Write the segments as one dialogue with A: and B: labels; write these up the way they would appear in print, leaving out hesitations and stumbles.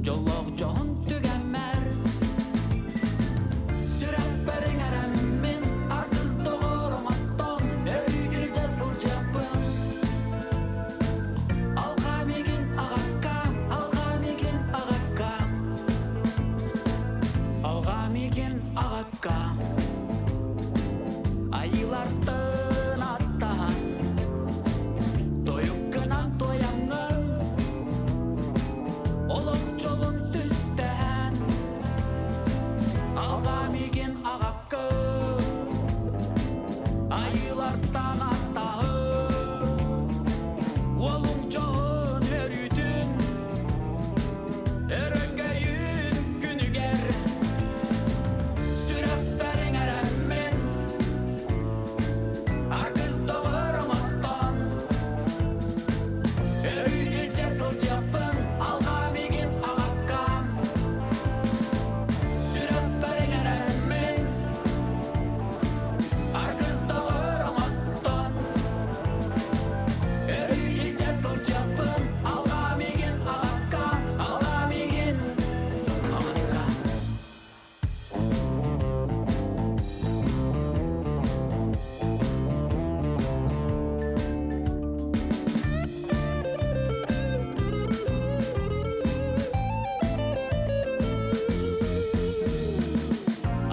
A: Дьоллоох дьоһун түгэммэр Сүрэхпэр иҥэрэммин Аргыс доҕор оҥостон Өрүү илдьэ сылдьыахпын Алҕаа миигин аҕаккам Алҕаа миигин аҕаккам Алҕаа миигин аҕаккам Айыылартан аттаһан Тойуккунан туойаҥҥын Олох дьолун түстээн Алҕаа миигин аҕаккын Айыылартан аттаһын Уолуҥ дьоһун өрүүтүн Өрөгөйүн күнүгэр Сүрэхпэр иҥэрэммин Аргыс доҕор оҥостон Өрүү илдьэ сылдьыахпын Алҕаа миигин аҕаккам Сүрэхпэр иҥэрэммин Аргыс доҕор оҥостон Өрүү илдьэ сылдьыахпын Алҕаа миигин аҕаккам Алҕаа миигин аҕаккам.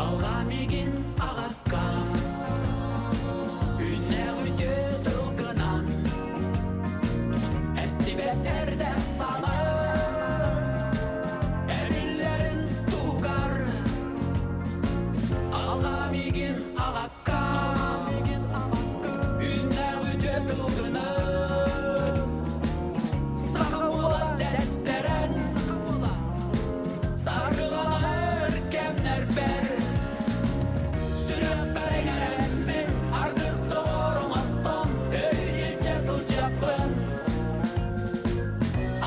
A: Алҕаа миигин аҕаккам Үүннээх үтүө тылгынан Эстибэт эрдэх санаа Эбиллэрин туһугар Алҕаа миигин аҕаккам Үүннээх үтүө тылгынан Саха уола дэттэрэн Саргыланар кэмнэрбэр Сүрэхпэр иҥэрэммин Аргыс доҕор оҥостон Өрүү илдьэ сылдьыахпын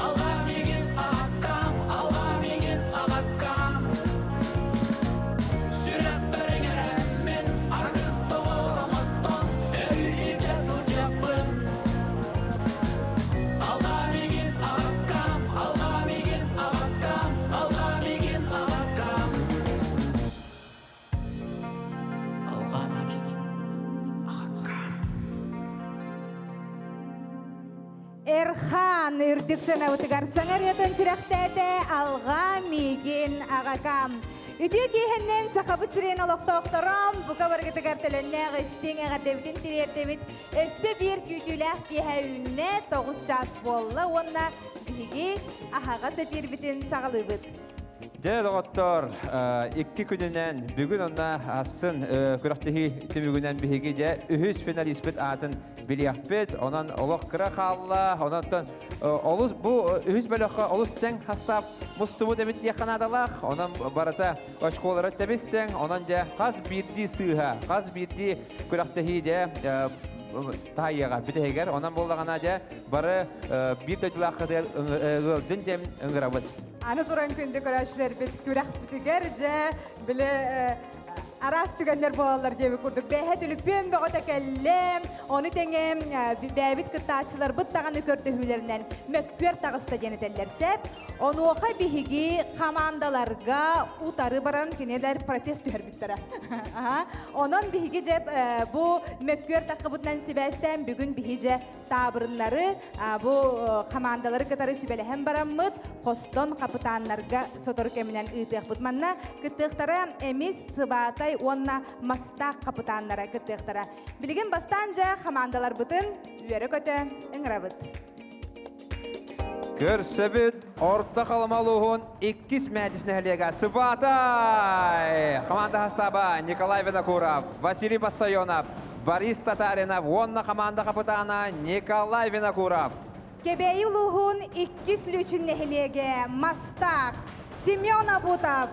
A: Алҕаа миигин аҕаккам, алҕаа миигин аҕаккам Сүрэхпэр иҥэрэммин Аргыс доҕор оҥостон Өрүү илдьэ сылдьыахпын Алҕаа миигин аҕаккам, алҕаа миигин аҕаккам, алҕаа миигин аҕаккам. Алҕаа миигин аҕаккам.
B: Эрхан үрдүк сыанабытыгар саҥа ырыатын сүрэхтээтэ Алҕаа миигин аҕакам. Үтүө киэһэннэн Сахабыт сирин олохтоохтором бука барыгытыгар төлөннөөх истиҥ эҕэрдэбитин тириэрдэбит. Өссө биир күүтүүлээх киэһэ үүннэ, 9 чаас буолла уонна биһиги аһаҕас эпиирбитин саҕалыыбыт.
C: Дьэ, доҕоттор, икки күнүнэн бүгүн онно асын күрэхтэһии түмүгүнэн биһиги дьэ үһүс финалиспыт аатын билиэхпит. Онон олох кыра хаалла. Онон олус бу үһүс бөлөххө олус тэҥ хастаап мустубут эбит диэххэ наадалаах. Онон барыта очколара тэбис тэҥ. Онон дьэ хас биирдии сыыһа, хас биирдии күрэхтэһии дьэ таайыаҕа бүтэһигэр. Онон буоллаҕына дьэ бары биир дойдулааххытыгар ыалдьын диэн ыҥырабыт.
B: Аны туран күндү көрөөччүлэрбит күрэхпитигэр дьэ били араас түгэннэр буолаллар диэбит курдук бэйэһэ түлүпүөн бөҕөтө кэллэ ону тэҥэ бэйэбит кыттааччыларбыт даҕаны көрдөһүүлэринэн мөккүөр таҕыста диэн этэллэр сөп онуоха биһиги хамаандаларга утары баран кинилэр протест түһэрбиттэрэ. Онон биһиги дьэ бу мөккүөр таххыбытынан сибээстээн бүгүн биһи дьэ таабырыннары бу хамаандалары кытары сүбэлэһэн бараммыт хостон хапытааннарга сотору кэминэн ыытыахпыт. Манна кыттыахтара Эмис, Сыбаатай уонна Мастаах хапытааннара кыттыахтара. Билигин бастаан дьэ хамаандаларбытын үөрэ-көтө ыҥырабыт.
C: Көрсөбүт Орто Халыма улууһун иккис Мээдис нэһилиэгэ Сыбаатай! Хамаанда хастааба Николай Винокуров, Василий Бассайонов, Борис Татаринов уонна хамаанда хапытаана Николай Винокуров.
B: Кэбээйи улууһун иккис Лүүчүн нэһилиэгэ Мастаах, Семен Абутов,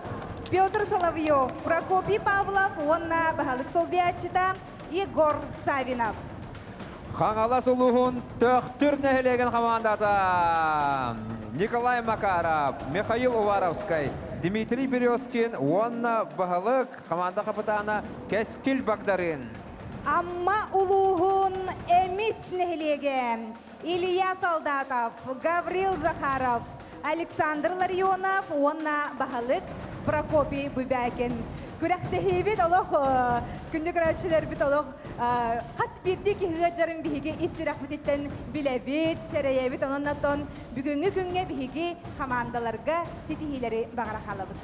B: Петр Соловьев, Прокопий Павлов уонна баһылык солбуйааччыта Егор Савинов.
C: Хаҥалас улууһун Төхтүр нэһилиэгин хамаандата Николай Макаров, Михаил Уваровскай, Дмитрий Березкин уонна баһылык хамаанда хапытаана Кэскил Багдарыын.
B: Амма улууһун Эмис нэһилиэгэ Илья Солдатов, Гаврил Захаров, Александр Ларионов уонна баһылык Прокопий Бубякин. Күрэхтэһиибит олох күндү көрөөччүлэрбит олох хас биирдии киһи ыалдьарын биһиги ис сүрэхпититтэн билэбит, сэрэйэбит. Онон оттон бүгүҥҥү күҥҥэ биһиги хамаандаларга ситиһиилэри баҕара хаалабыт.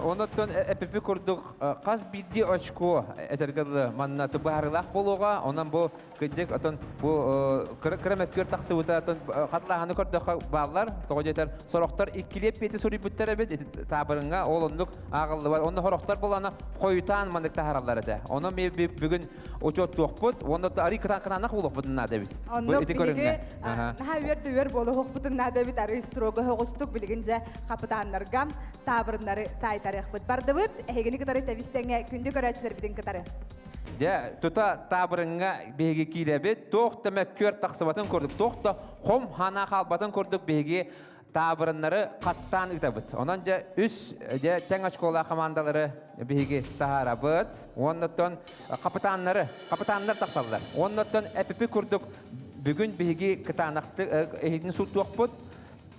C: Онон эпипи курдук хас биирдии очко этэргэ дылы манна быһаарыылаах буолуоҕа. Онон бу кырдьык отон бу кыра кыра мөккүөр тахсыбыта отон хатылааһыны көрдөххө бааллар. Тоҕо диэтэр сорохтор иккилиэп пиэти суруйбуттар эбит таабырыҥҥа ол оннук ааҕыллыбат. Онно сорохтор буолана хойутаан маннык таһаараллар этэ. Онон бүгүн учуоттуохпут уонна арый кытаанах буолуохпутун наада эбит.
B: Оннук биһиги наһаа үөр да үөр буолуохпутун наада эбит арый строго соҕустук билигин дьэ хапытааннарга таабырыннары таайтарыахпыт. Бардыбыт, эһигини кытары тэбис-тэҥҥэ күндү көрөөччүлэрбитин кытары.
C: Дьэ, тута таабырыҥҥа биһиги киирэбит. Туох да мөккүөр тахсыбатын курдук, туох да хом хана хаалбатын курдук биһиги таабырыннары хаттаан ыытабыт. Онон дьэ үс дьэ тэҥ очколаах командалары биһиги таһаарабыт. Уоннаттан хапытааннары, хапытааннар тахсаллар. Уоннаттан эпипи курдук бүгүн биһиги кытаанахтык эһигини сууттуохпут.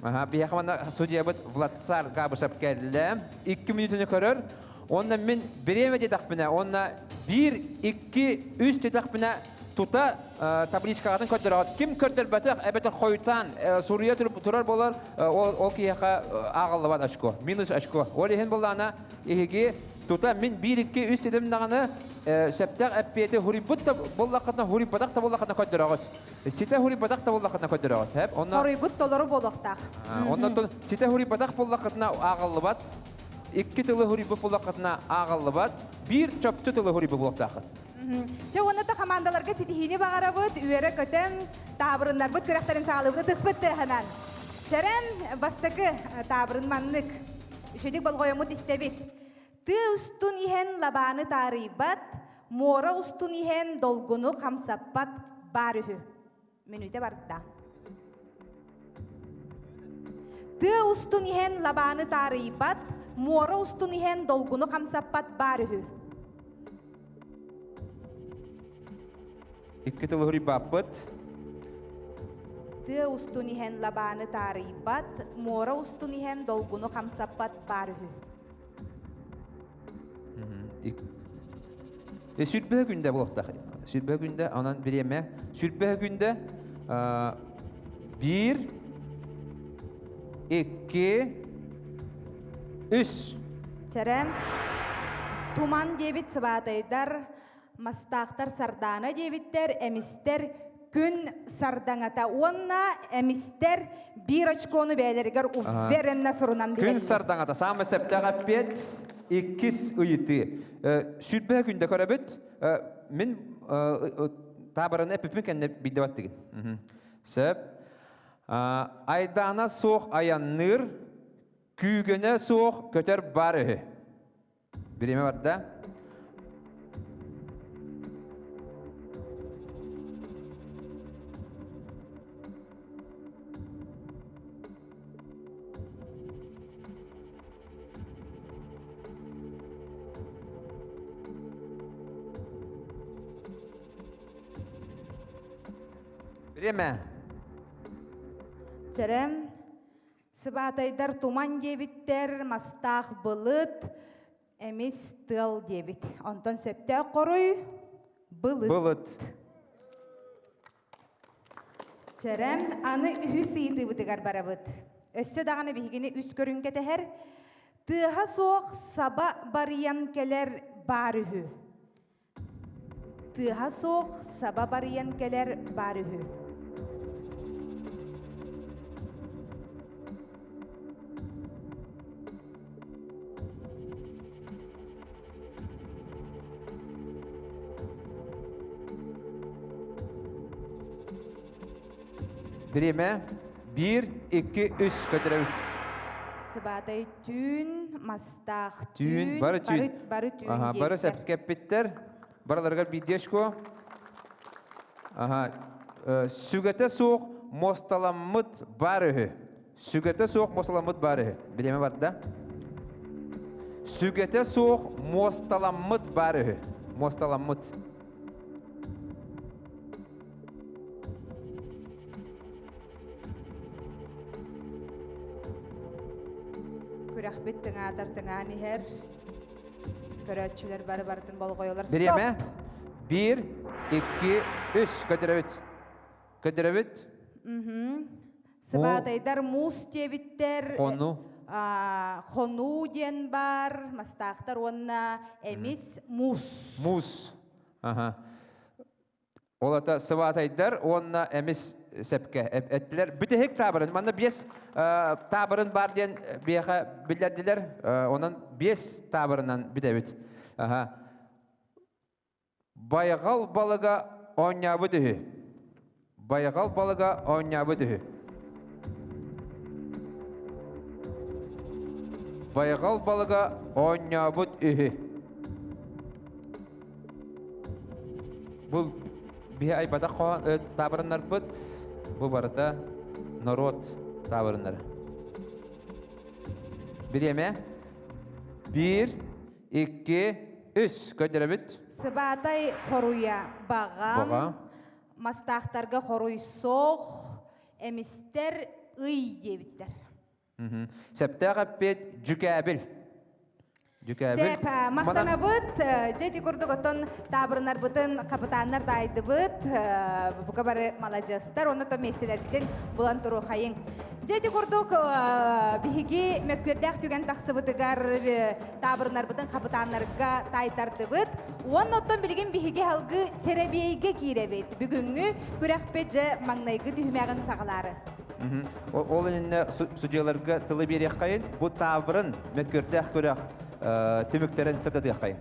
C: Биһиэхэ манна судьуйабыт Владсар Габышев кэллэ. Икки мүнүүтүнү көрөр. Уонна мин бириэмэ диэтэхпинэ, уонна биир, икки, үс диэтэхпинэ тута табличкаҕытын көрдөрөҕүт. Ким көрдөрбөтөх, эбэтэр хойутаан суруйа турар буолар, ол киһиэхэ ааҕыллыбат очко, минус очко. Ол иһин буоллаҕына, эһиги тута мин биир, икки, үс дедим даҕаны сөптөөх эппиэти хуруйбут да буоллаххытына, хуруйбатах да буоллаххытына көрдөрөҕүт. Ситэ хуруйбатах да буоллаххытына көрдөрөҕүт. Хэп, онно
B: Хоруйбут толору буолуохтаах.
C: Оннотон ситэ хуруйбатах буоллаххытына ааҕыллыбат. Икки тылы хуруйбут буоллаххытына ааҕыллыбат. Биир чопчу тылы хуруйбут буолуохтааххыт.
B: Чэ уонна да хамаандаларга ситиһиини баҕарабыт, үөрэ-көтөн, таабырыннарбыт күрэхтэрин саҕалыыбыт ытыспыт тыаһынан. Сэрэн бастакы таабырын маннык. Үчүгэй болҕойоммут истэбит. Тыа устун иһэн лабааны таарыйбат, муора устун иһэн долгуну хамсаппат баар үһү. Мүнүүтэ барда. Тыа устун иһэн лабааны таарыйбат, муора устун иһэн долгуну хамсаппат баар үһү.
C: Икки тылы хуруйбаппыт.
B: Тыа устун иһэн лабааны таарыйбат, муора устун иһэн долгуну хамсаппат баар үһү.
C: Сүрбэһэ күндэ буолуохтаах. Сүрбэһэ күндэ, онон бириэмэ. Сүрбэһэ күндэ биир, икки, үс.
B: Чэрэ, туман диэбит сыбаатайдар Мастаахтар сардаана диэбиттэр, эмистэр күн сардаҥата уонна эмистэр биир очкону бэйэлэригэр уверенно сурунан
C: Күн сардаҥата саамай сөптөөх эппиэт иккис ыйытыы. Сүүрбэһэ күндэ көрөбүт. Мин таабыраны эппиппин кэннэ билдебат дигин. Сөп. Айдаана суох айанныыр, күүгэнэ суох көтөр бар үһү. Бириэмэ барда. Бириэмэ.
B: Чэрем Сыбаатайдар туман диэбиттэр, мастаах былыт, эмис тыал диэбит. Онтон сөптөөх хоруй былыт.
C: Былыт.
B: Чэрэм, аны үһүс ыйытыыбытыгар барабыт. Өссө даҕаны биһигини үс көрүҥ кэтэһэр. Тыаһа суох саба барыйан кэлэр баар үһү. Тыаһа суох саба барыйан кэлэр баар үһү.
C: Бириэмэ биир, икки, үс көтүрэбит.
B: Сыбаатай түүн, мастаах
C: Түүн, бары түүн.
B: Бары, түүн
C: Аха, бары сөпкө эппиттэр. Барыларыгар биирдии очко. Аха, сүгэтэ суох муосталаммыт бар үһү. Сүгэтэ суох муосталаммыт бар үһү. Бириэмэ барда. Сүгэтэ суох муосталаммыт бар үһү. Муосталаммыт.
B: Күрэхпит тыҥаатар тыҥаан иһэр. Көрөөччүлэр бары барытын болҕойолор.
C: Бириэмэ. Биир, икки, үс. Көтүрөбүт. Көтүрөбүт.
B: Сыбаатайдар муус диэбиттэр.
C: Хону.
B: Хонуу диэн бар, мастаахтар уонна эмис муус.
C: Муус. Аха. Ол ата сыбаатайдар уонна эмис сэпкэ эттилэр. Бүтэһик таабырын. Манна биэс таабырын бар диэн биэхэ биллэрдилэр. Онон биэс таабырынан бүтэбит. Аха. Байҕал балыга оонньообут үһү. Байҕал балыга оонньообут үһү. Байҕал балыга оонньообут үһү. Бу биһи айбатах хоһоон таабырыннарбыт бу барыта норуот таабырыннара. Бириэмэ биир икки, үс. Көрдөрөбүт.
B: Сыбаатай хоруйа баҕам,
C: Баҕа.
B: мастаахтарга хоруй суох, эмистэр ый диэбиттэр.
C: Сөптөөх эппиэт дьүкээбил. Дьүкээбил.
B: Сөп, махтанабыт. Дьэ ити курдук оттон таабырынарбытын хапытааннар таайдыбыт. Бука бары маладьыастар. Онно то миэстэлэрбитин булан туруохайыҥ. Дьэ ити курдук биһиги мөккүөрдээх түгэн тахсыбытыгар таабырынарбытын хапытааннарга таайтардыбыт. Уонна оттон билигин биһиги алгы сэрэбиэйгэ киирэбит. Бүгүҥҥү күрэхпит дьэ маҥнайгы түһүмэҕин саҕалаары.
C: Ол иннинэ судьуйаларга тылы биэриэххэйин, бу таабырын мөккүөрдээх күрэх түмүктэрин сырдатыаххайын.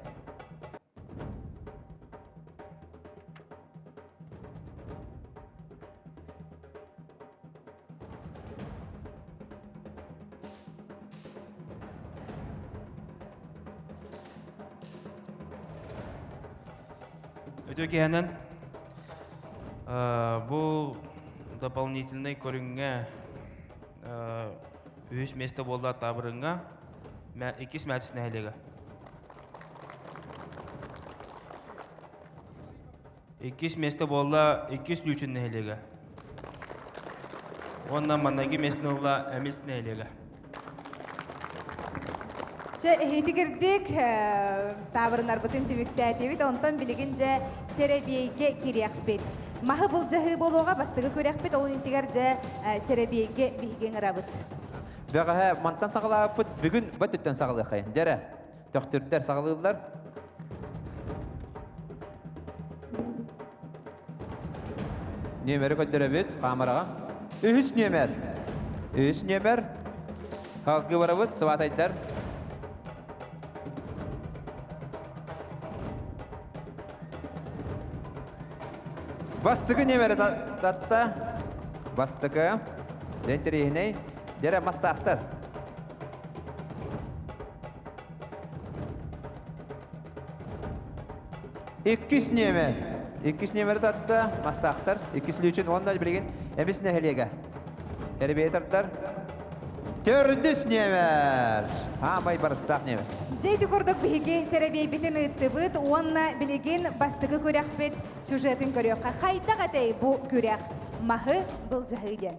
D: Өтө киһэнэн бу дополнительнай көрүҥҥэ үһүс миэстэ буолла таабырыҥҥа иккис мээчис нэһилиэгэ. Иккис миэстэ буолла иккис Лүүчүн нэһилиэгэ. Уонна маҥнайгы миэстэни ылла Эмис нэһилиэгэ.
B: Чэ, эһиитигирдик таабырынарбытын түмүктээтибит. Онтон билигин дьэ сэрэбиэйгэ кириэхпит. Маһы былдьаһыы буолуоҕа бастакы күрэхпит, ол интигэр дьэ сэрэбиэйгэ биһиги ыҥырабыт.
C: Бэҕэһээ мантан саҕалаабыппыт, бүгүн бөттүттэн саҕалыаххайын. Дьэрэ, төхтүрдэр саҕалыыллар. Нүөмэри көрдөрөбүт хаамыраҕа. Үһүс нүөмэр. Үһүс нүөмэр. Халгы барабыт, сыбаатайдар. Бастакы нүөмэри татта. Бастакы. Интэриэһинэй. Дьэрэ мастаахтар. Иккис нүөмэр. Иккис нүөмэри татта мастаахтар. Иккис лүүчүн уонна билигин эмис нэһилиэгэ. Эребиэтордар. Төрдүс нүөмэр. Аамай барыстаах нүөмэр.
B: Дьэ ити курдук биһиги сэрэбиэйбитин ыыттыбыт уонна билигин бастакы күрэхпит сюжетын көрүөххэ. Хайдах этэй бу күрэх? Маһы былдьаһыы диэн.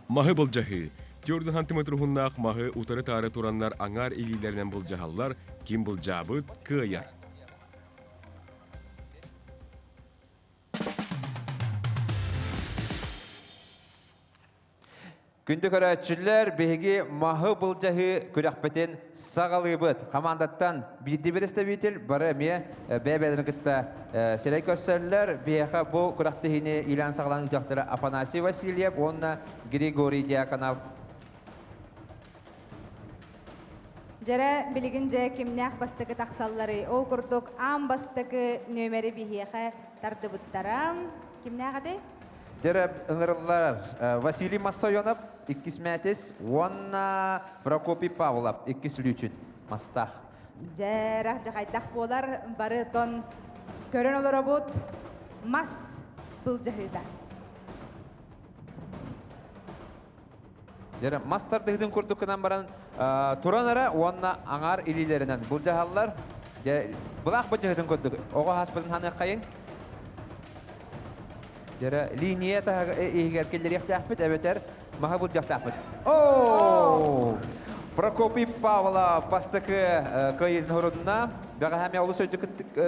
E: Маһы былдьаһыы. Түөрт сантиметр уһуннаах маһы утары-таары тураннар аҥаар илиилэринэн былдьаһаллар, ким былдьаабыт кыайар.
C: Күндү көрөөччүлэр, биһиги маһы былдьаһыы күрэхпитин саҕалыыбыт. Хамаандаттан биирдии представитель бары эмиэ бэйэ-бэйэлэрин кытта сирэй көрсөллөр. Биһиэхэ бу күрэхтэһиини иилээн саҕалаан ыытыахтара Афанасий Васильев уонна Григорий Дьяконов.
B: Дьэрэ билигин дьэ кимнээх бастакы тахсалларый? Ол курдук аан бастакы нүөмэри биһиэхэ тардыбыттара. Кимнээх этэй?
C: Дьэрэ ыҥырыллар Василий Массойонов, иккис мэтис, уонна Прокопий Павлов, иккис лүүчүн, мастаах.
B: Дьэрэх дьахайдах буолар, бары тон көрөн олоробут мас былдьаһыыта.
C: Дьэрэ мас тардыһытын курдук гынан баран туран эрэ уонна аҥаар илиилэринэн былдьаһаллар. Дьэ, былаах былдьаһытын курдук оҕо хаспытын ханыаххайыҥ. Дьэрэ линия иһигэр киллэриэхтээхпит эбэтэр маһы былдьахтаахпыт. Оо! Прокопий Павлов бастакы кыайыытын хорудуна бэҕэһээ олус өйдү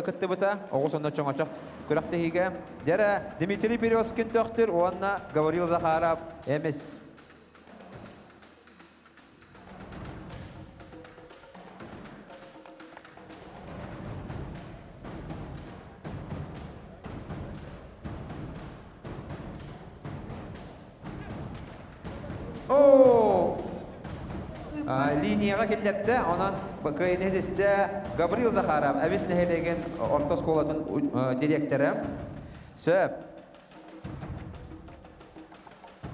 C: кыттыбыта. Оҕус онно чоҥочох күрэхтэһиигэ. Дьэрэ Дмитрий Березкин төхтүр уонна Гаврил Захаров эмис. Оо! Линияҕа киллэрдэ, онон кыайыыны ситистэ Гаврил Захаров, Эбис нэһилиэгин орто оскуолатын дириэктэрэ. Сөп.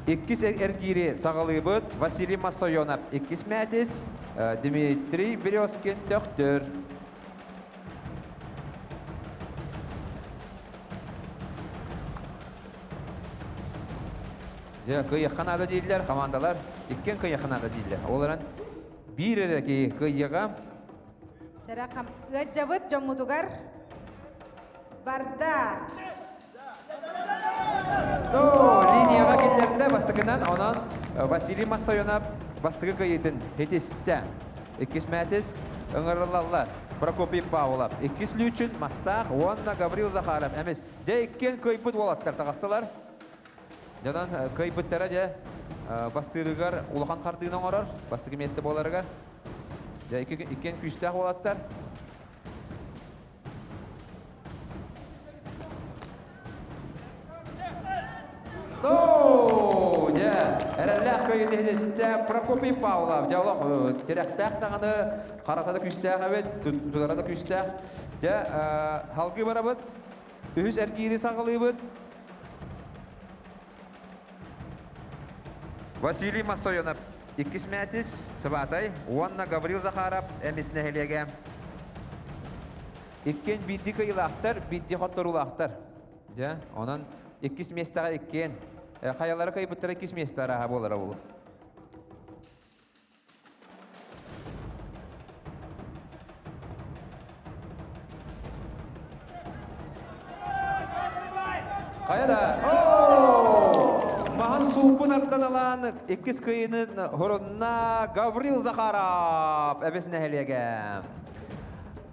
C: Иккис эргиири саҕалыыбыт. Василий Массойонов иккис мээтис, Дмитрий Березкин төхтөр. Дьэ, кыайыахха наада дииллэр командалар. Иккиэн кыайыахха наада дииллэр. Ол эрэн биир эрэ киһи кыайыаҕа.
B: Чэрэ ыаддьабыт дьоммутугар барда.
C: Линияҕа киллэрдэ бастакынан, онон Василий Мастоянов бастакы кыайыытын ситистэ. Иккис мээтис ыҥырыллаллар. Прокопий Павлов, иккис Лүүчүн Мастаах уонна Гаврил Захаров эмис. Дьэ иккиэн кыайбыт уолаттар таҕыстылар. Дьонон кыайбыттара дьэ бастыырыгар улахан хардыыны оҥорор, бастакы миэстэ буоларыгар. Дьэ иккиэн күүстээх уолаттар. Дьэ, эрэллээх кыайыыны Прокопий Павлов. Дьэ, олох тирэхтээх даҕаны, харата да күүстээх эбит, тутара да күүстээх. Дьэ, халгыы барабыт. Үһүс эргиири саҕалыыбыт. Василий Массойонов иккис мээтис, Сыбаатай уонна Гаврил Захаров эмис нэһилиэгэ. Иккиэн биирдии кыайыылаахтар, биирдии хотторуулаахтар. Дьэ, онон иккис миэстэҕэ иккиэн. Хайалара кыайбыттара иккис миэстэ арааһа буолара буолуо. Хайа да? Маһын сууппун ардан алаан иккис кыйынын хорунна Гаврил Захаров эбис нэһилиэгэ.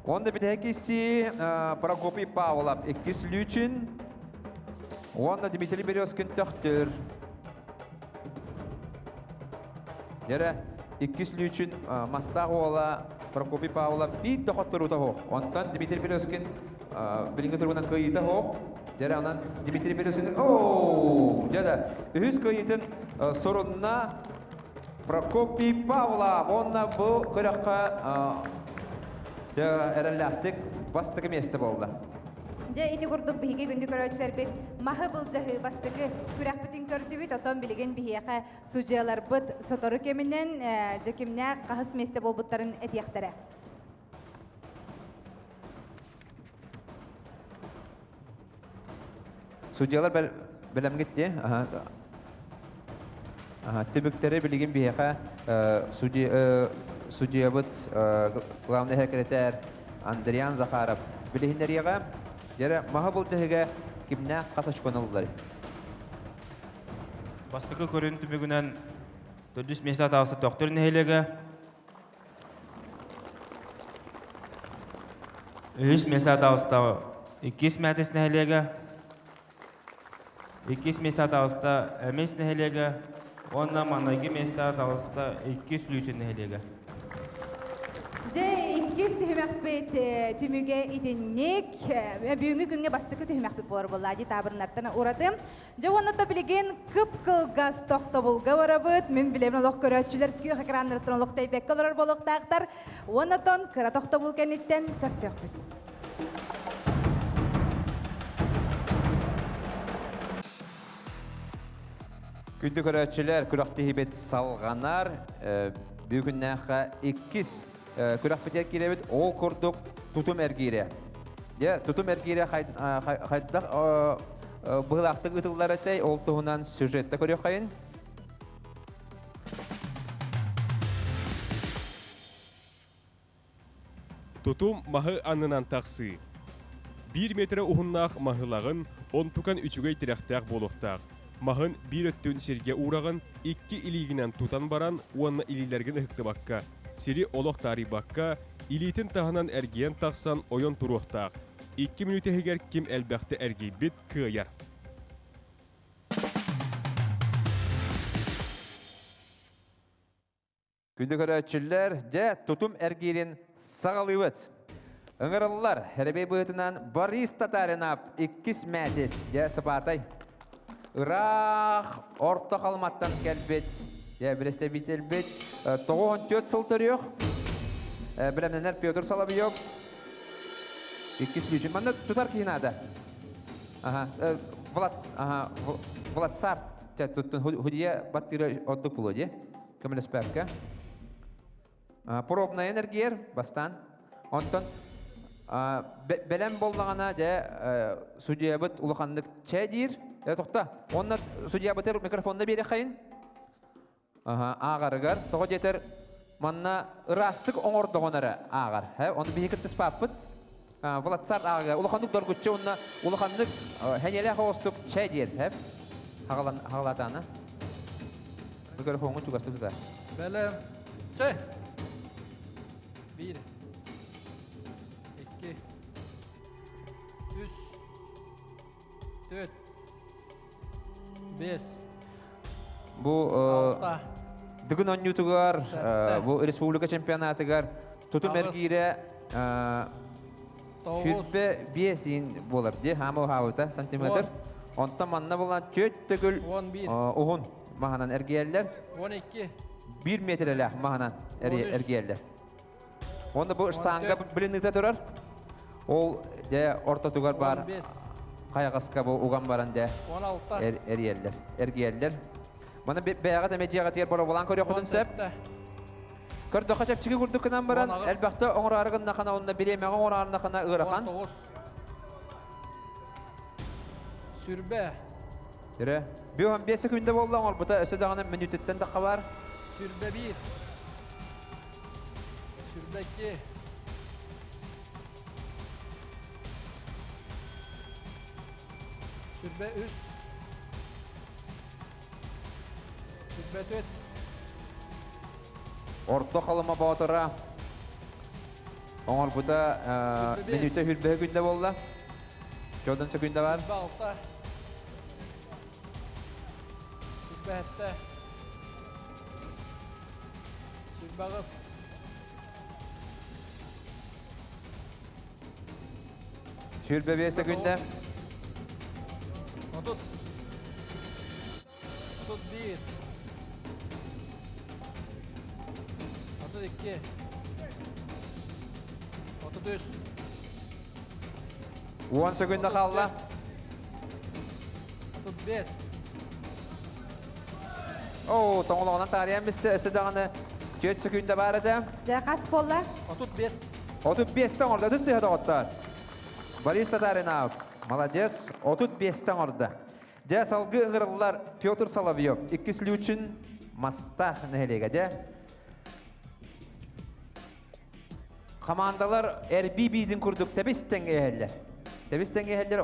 C: Онда бүтэһик Прокопий Павлов иккис Лүүчүн уонна Дмитрий Березкин Төхтүр. Дьэрэ, иккис Лүүчүн Мастаах уола Прокопий Павлов биир да хотторуута суох. Онтон Дмитрий Березкин билиҥҥи туругунан кыайыыта суох. Дьэрэ, онон Дмитрий Березкин оо, дьэ да, үһүс кыайыытын сурунна Прокопий Павлов уонна бу күрэххэ дьэ эрэллээхтик бастакы миэстэ буолла.
B: Дьэ ити курдук биһиги күндү көрөөччүлэрбит маһы былдьаһыы бастакы күрэхпитин көрдүбүт. Оттон билигин биһиэхэ судьуйаларбыт сотору кэминэн дьэ кимнээх хаһыс миэстэ буолбуттарын этиэхтэрэ.
C: Судьялар бэлэмҥит дии. Түмүктэри билигин биһиэхэ судьуйабыт главный секретарь Андриан Захаров билиһиннэриэҕэ. Дьэрэ маһы былдьаһыга кимнээх хас очкону ыллар?
D: Бастакы көрүн түмүгүнэн төрдүс миэстэ атаҕаста Төхтүр нэһилиэгэ Үһүс миэстэ таҕыста иккис Мээтис нэһилиэгэ, иккис миэстэ таҕыста Эмис нэһилиэгэ уонна маҥнайгы миэстэ таҕыста иккис Лүүчүн нэһилиэгэ.
B: Дьэ, иккис түһүмэхпит түмүгэ итинник. Бүгүҥҥү күҥҥэ бастакы түһүмэхпит буолар буолла дии таабырыннартан ураты. Дьэ уонна то билигин кып-кылгас тохтобулга барабыт. Мин билэбин олох көрөөччүлэр күөх экраннарыттан олох тэйбэккэ олорор буолуохтаахтар. Уонна тон кыра тохтобул кэнниттэн көрсүөхпүт.
C: Күндү көрөөччүлэр, күрэхтэһиибит салҕанар. Бүгүннээххэ иккис күрэхпитигэр киирэбит. Ол курдук тутум эргиирэ. Дьэ, тутум эргиирэ хайдах быһыылаахтык ыытыллар этэй, ол туһунан сюжетта көрүөххэйин.
E: Тутум маһы аннынан тахсыы. Биир миэтэрэ уһуннаах маһылаҕын, онтукан үчүгэй тирэхтээх буолуохтаах. Маһын биир өттүн сиргэ уураҕын, икки илиигинэн тутан баран уонна илиилэргин ыһыктыбакка, сири олох таарыйбакка, илиитин таһынан эргийэн тахсан ойон туруохтаах. Икки мүнүүтэ иһигэр ким элбэхтэ эргийбит кыайар.
C: Күндү көрөөччүлэр, дьэ, тутум эргиирин саҕалыыбыт. Ыҥырыллар эрэбэй быһыытынан Борис Татаринов иккис мээтис, дьэ, сыпаатай. Ыраах орто халыматтан кэлбит, дьэ, представительбит 94 сыл төрүөх, бэлэмнэнэр Петр Соловьев, иккис лүүчүн. Манна тутар киһи наада. Ага, Влад, ага, Владсарт, худия баттыыра ордук булуо дии. Көмөлөспөккө. Пробная энергиер бастаан. Онтон бэлэм боллаҕына дьэ судьуйабыт улаханнык чэ диир. Тохто. Онно судьуйабытыр микрофонна биэриэххэйин. Ааҕарыгар. Тоҕо диэтэр манна ыраастык оҥордоҕун эрэ ааҕар. Ону биһи кыттыспаппыт. Владсар ааҕыга улаханнык доргуччу уонна улаханнык хэньэлээх оҕустук чэ диир. Хаҕалатаана. Микрофоҥҥун чугастык тутар.
F: Бэлэм. Чэ. Биир. Икки. Үс. Төрт. Бес.
C: Бу
F: Алта.
C: Дыгын оонньуутугар,
F: Сэттэ.
C: бу республика чемпионатыгар тутум
F: Аҕыс.
C: эргиирэ
F: Тоҕус.
C: Сүрбэ биэс иин буолар дии, хаама уһаабыта сантиметр. Онтон манна булан түөрт төгүл
F: 11.
C: уһун маһынан эргийэллэр.
F: 12.
C: Биир метрэлээх маһынан
F: 13.
C: эргийэллэр. Уонна бу штанга блиныта турар. Ол дьэ ортотугар бар
F: 15.
C: хайаҕаска бу уган баран дьэ
F: 16.
C: эрийэллэр, эргийэллэр. Маны бэйэҕит эмэ дьиэҕитигэр боробулаан көрүөххүтүн сөп.
F: 17.
C: Көрдөххө чэпчэки курдук гынан баран,
F: 18.
C: элбэхтэ оҥороору гыннахына уонна бириэмэҕэ оҥороорунахына ыарахан.
F: 19. Сүрбэ.
C: Түрө. Бү 15 секунда буолла оҥорбута өссө даҕаны мүнүүтүттэн тахха бар.
F: Сүрбэ биир. Сүрбэ икки. Сүрбэ үс. Сүрбэ төрт.
C: Орто Халыма Боотура оҥорбута мүнүүтэ хүрбэһэ күндэ буолла. Чодон секунда бар.
F: Сүрбэ алта. Сүрбэ сэттэ. Сүрбэ аҕыс.
C: Сүрбэ биэс секунда.
F: 30. 31. 32. 33.
C: 10 секунда қалла.
F: 35.
C: О, тоңолоғынан таарыйан бисте, өсө даҕаны 4 секунда бар этэ.
B: Дьэ, хас буолла?
F: 35.
C: 35-тен орда, түс түһэ доҕоттор. Борис Татаринов, молодец, 35-тен орда. Дьэ, салгыы ыҥырыллар Петр Соловьев, иккис Лүчин Мастаах нэһилиэгэ дьэ. Командалар эрбии биитин курдук тэбис тэҥҥэ иһэллэр. Тэбис тэҥҥэ иһэллэр,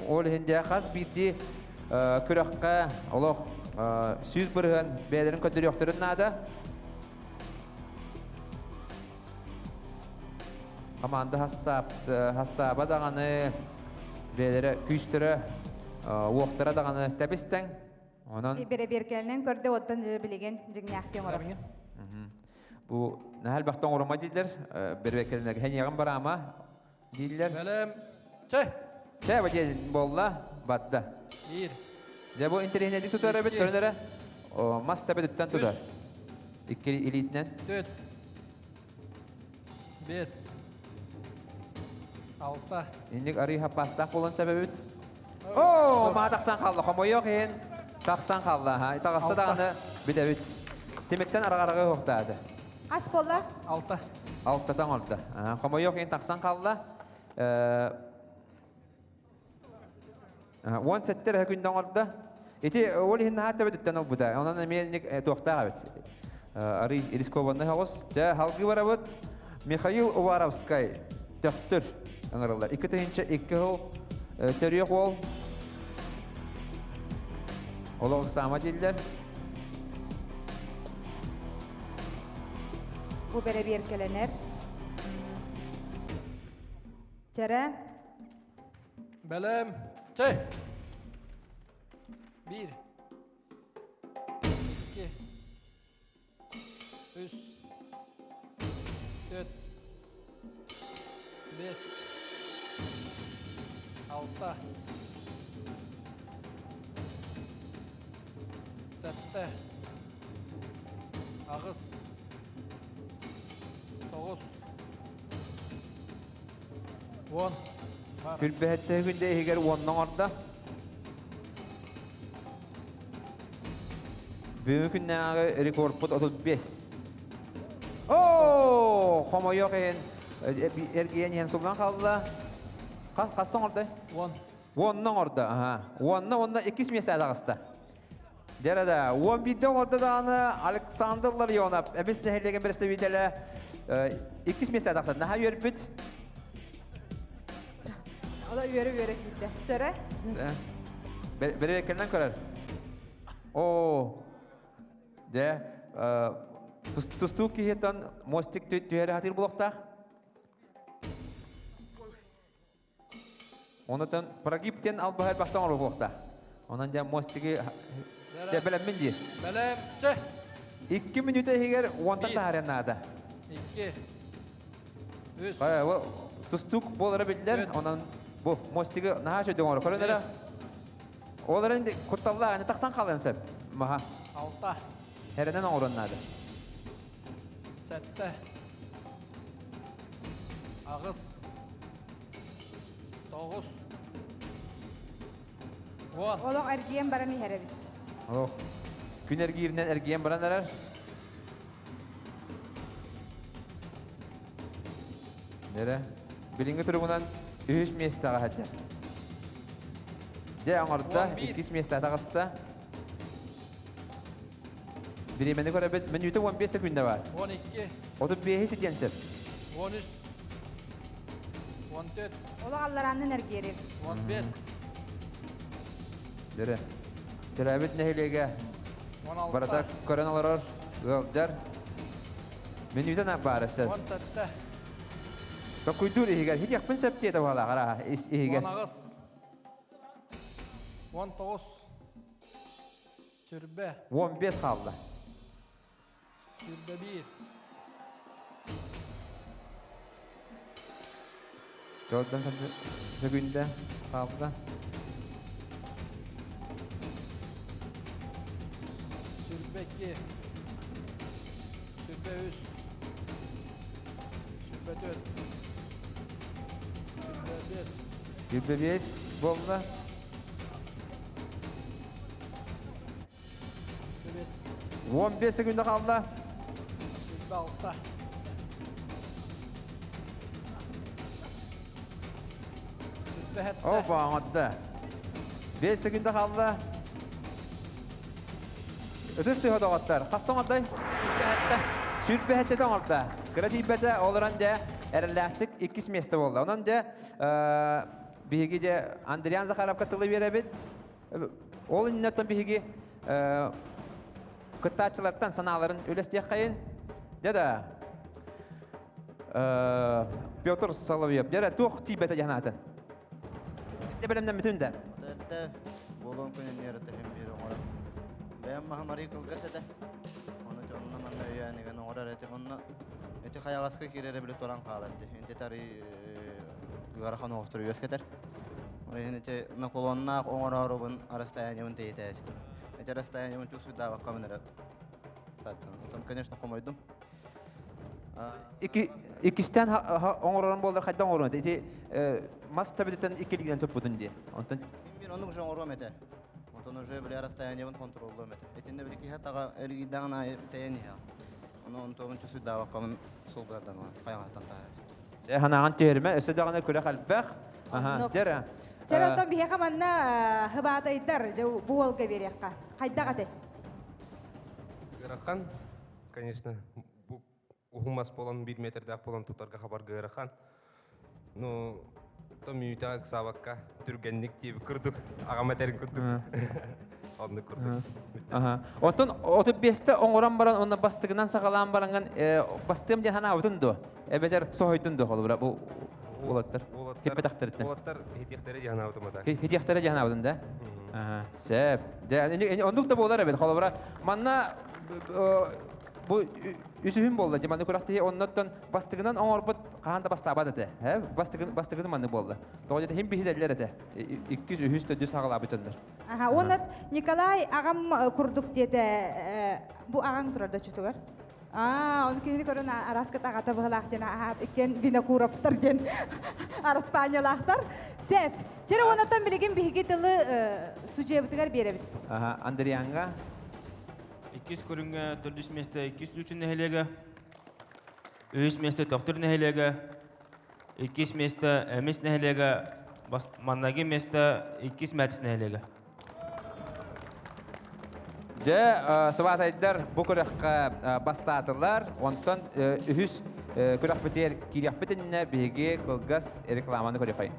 C: ол иһин дьэ хас биирдии күрэххэ олох 100% бэйэлэрин көрдөрүөхтэрин наада. Команда хастааба даҕаны бэйэлэрэ күүстэрэ, уохтара даҕаны тэбис-тэҥ. Онон
B: Бэрэбиэркэлэнэн көрдө, оттон билигин дьиҥнээхтии оҥорор.
C: Бу наһаа элбэхтэ оҥорума дииллэр, бэрэбиэркэлэнэргэ хэниэҕин бараама дииллэр.
F: Бэлэм. Чэ.
C: Чэ, бу диэн буолла, батта.
F: Биир.
C: Дьэ бу интэриэһинэйдик тутар эбит, көрөн эрэ. Мас тэбэтиттэн тутар. Икки илиитинэн.
F: Төрт. Бес. Алта.
C: Инник арыы хаппаастаах буолан сөбөбүт. Оо, маа тахсан хаалла. Хомойуох иһин тахсан хаалла. Таҕыста даҕаны бүтэбит. Тимиттэн араҕараҕы уһуктааты.
B: Хас буолла?
F: Алта.
C: Алтата оҥордо. Хомойуох иһин тахсан хаалла. 17 эрэ күндэ оҥордо. Ити ол иһин наһаа төбөтүттэн ылбыта. Онон эмиэ инник туохтаах эбит. Арый рискованный оҕус. Дьэ, халгыы барабыт. Михаил Уваровскай. Төхтүр. ыҥырыллар. 2002 сыл төрүөх уол олох саама дииллэр.
B: Бу бэрэбиэркэлэнэр. Чэрэ.
F: Бэлэм. Чэй. Биир. Икки. Үс. Төрт. Бес. Алта. Сэттэ. Аҕыс. Тоҕус. Уон.
C: Күлбэһэттэ күндэ иһигэр уонна оҥордо. Бүгүн күннээҕи рекордпут 35. Оо, хомойуох иһин эргийэн иһэн суллан хаалла. Хас хаста оҥордой?
F: Уон.
C: Уонна оҥордо, аха. Уонна уонна иккис миэстэ таҕыста. Дьэрэ да, 11 оҥордо даҕаны Александр Ларионов, эмис нэһилиэгин представителэ, иккис миэстэ тахсан наһаа үөрбүт.
B: Ола үөрэ-үөрэ киирдэ. Чэрэ?
C: Бэрэбиэркэнэн көрөр. Оо, дьэ, тустуу киһиттэн мостик түһэрэ хатыыр буолуохтаах. Онотон прогиб диэн албаһы элбэхтэн оҥоруохтаах. Онон дьэ мостигы дьэ бэлэммин дии.
F: Бэлэм, чэ.
C: Икки мүнүүтэ иһигэр уонтан таһаарыан наада.
F: Икки. Үс.
C: Тустуук буолара биллэр, онон бу мостигы наһаа үчүгэй оҥоро. Көрөн эрэ. Ол эрэн кутталлаах, тахсан хаалыан сөп. Маха.
F: Алта.
C: Эрэнэн оҥоруон наада.
F: Сэттэ. Аҕыс. Тоҕус. Уон.
B: Олох эргийэн баран иһэр эбит.
C: Олох. Күн эргииринэн эргийэн баран эрэр. Нэрэ. Билиҥҥи туругунан үһүс миэстэҕэ сылдьар. Дьэ оҥордо, иккис миэстэ таҕыста. Бириэмэни көрөбүт. Мүнүүтэ 15 секүндэ бар.
F: 12.
C: 35 ситиэн сөп.
F: 13. 14.
B: Олох алларааннан эргиэрибит.
F: 15.
C: Дөрө. Төрөөбүт нэһилиэгэ
F: 16.
C: барыта көрөн олорор, ыалдьар. Мүнүүтэ на баар өссө.
F: 17.
C: Токуйдуур иһигэр хитиэхпин сөп диэтэ буолаах арааһа иһигэр.
F: 18. 19. Сүрбэ.
C: 15 хаалла.
F: 21.
C: Жолдан сөкүндэ хаалла.
F: Сүрбэ 2. Сүрбэ 3. Сүрбэ 4. Сүрбэ 5.
C: Сүрбэ 5 буолла. 15 секунда қалды.
F: Алта.
C: Опа, оңотты. 5 секунда қалды. Ытыс тыһа доҕоттор. Хаста оҥордой? Сүүрбэһэттэ оҥордо. Кыра тиийбэтэ, олорон дьэ эрэллээхтик иккис миэстэ буолла. Онон дьэ биһиги дьэ Андриан Захаровка тылы биэрэбит. Ол иннинэ биһиги кыттааччылартан санааларын үлэстиэххэйин. Дьэ да Петр Соловьев, дьэ туох тиийбэтэ дьанаатын? Дэ бэлэмнэммитим да.
G: Эрдэ буолуон күнүн үөрэтэ биир оҥорор. Бэйэм маһым арыы кылгас этэ. Ону дьонно манна өйөөн игэн оҥорор этим. Онно ити хайаҕаска киирэрэ били туран хаалар дии. Инти тарыы ыарахан оҕустар үөскэтэр. Ол иһин ити наклоннаах оҥороорубун расстояниебын тэйитээстим. Ити расстояниебын чувствуйдаабаккабын эрэ Оттон, конечно, хомойдум.
C: Иккистээн оҥорорун буоллар хайдах оҥоруон ити мас төбөтүттэн иккилигинэн туппутун дии. Онтон
G: Мин оннук уже оҥоруом этэ. Онтон уже били расстояниебын контроллуом этэ. Итиннэ били киһи таҕа эргийдэҕин аайы тэйэн иһэҕин. Ону онтуобун чувствуйдаабаккабын сулбутардан хайаҕаттан таһаарар.
C: Ханаҕын түһэрмэ, өссө даҕаны күрэх элбэх. Аха, дьэрэ.
B: Чэр оттон биһиэхэ манна хыбаатайдар бу уолга биэриэххэ. Хайдах этэй?
H: Ыарахан, конечно, бу уһун мас буолан, биир метрдээх буолан тутарга хабарга ыарахан. Ну, то мүнүүтэҕэ ыксаабакка түргэнник диэбит курдук, аҕам этэрин курдук. Оннук курдук.
C: Аха. Оттон 35-те оҥорон баран уонна бастыгынан саҕалаан бараҥҥын бастыам диэн санаабытын дуо? Эбэтэр соһуйдун дуо холобура бу уолаттар? Хиппэтэхтэриттэн.
H: Уолаттар хитиэхтэрэ диэн санаабытым ата.
C: Хитиэхтэрэ диэн санаабытын да? Аха. Сөп. Дьэ, оннук да буолар эбит. Холобура, манна бу үсүһүн буолла дьэ манны күрэхтэһии оннуттан бастыгынан оҥорбут хаһан да бастаабат этэ. Бастыгын бастыгын манны буолла. Тоҕо диэтэ хим биһидэллэр этэ. Иккис, үһүс, төрдүс саҕалаабыт дьоннор.
B: Аха, уонна Николай аҕам курдук диэтэ бу аҕаҥ турар дочутугар. Аа, оны кинини көрөн араскыт аҕата быһылаах диэн аат иккен Винокуровтар диэн Араспаанньалаахтар. Сеп. Чere уонаттан билигин биһиги тылы судьуйабытыгар биэрэбит.
C: Аха, Андрианга.
D: Иккис көрүҥҥэ төрдүс миэстэ иккис Лүчүн нэһилиэгэ, үһүс миэстэ Төхтүр нэһилиэгэ, иккис миэстэ Эмис нэһилиэгэ, маннаги миэстэ иккис Мэтис нэһилиэгэ.
C: Дьэ, сыбаатайдар бу күрэххэ бастаатылар. Онтон үһүс күрэхпитигэр киириэхпит иннинэ биһиги кылгас рекламаны көрүөххэйин.